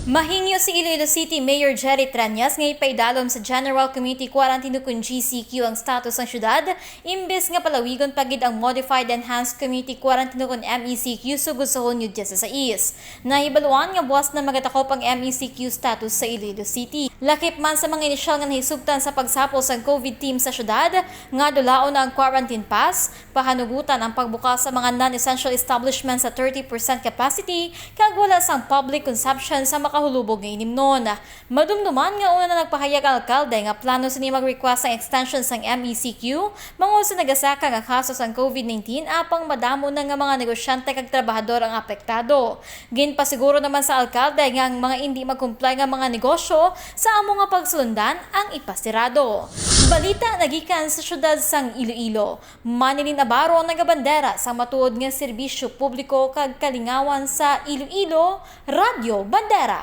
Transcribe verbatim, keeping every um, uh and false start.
Mahingyo si Iloilo City Mayor Jerry Treñas nga ipaidalom sa General Community Quarantine ukon G C Q ang status sang syudad, imbes nga palawigon pa gid ang Modified Enhanced Community Quarantine ukon M E C Q sugod sa Hunyo diyesisais. Nahibaluan nga buas na magatakop ang M E C Q status sa Iloilo City. Lakip man sa mga inisyal nga nahisugtan sa pagsapol sang COVID team sa syudad, nga dulaon na ang quarantine pass, pahanugutan ang pagbukas sa mga non-essential establishments sa thirty percent capacity, kag wala sang public consumption sa makahulubog nga inimnon. Madumduman nga una na nagpahayag ang alkalde nga plano sini mag-request sang extension sang M E C Q, bangod sa nagasaka nga kaso sang COVID nineteen, apang madamo na nga mga negosyante kag trabahador ang apektado. Ginpasiguro naman sa alkalde nga ang mga indi mag-comply nga mga negosyo sa amo nga pagsulundan ang ipasirado. Balita nagikan sa siyudad sang Iloilo. Manilyn Navarro nagabandera sa matuod nga serbisyo publiko kag kalingawan sa Iloilo, Radyo Bandera.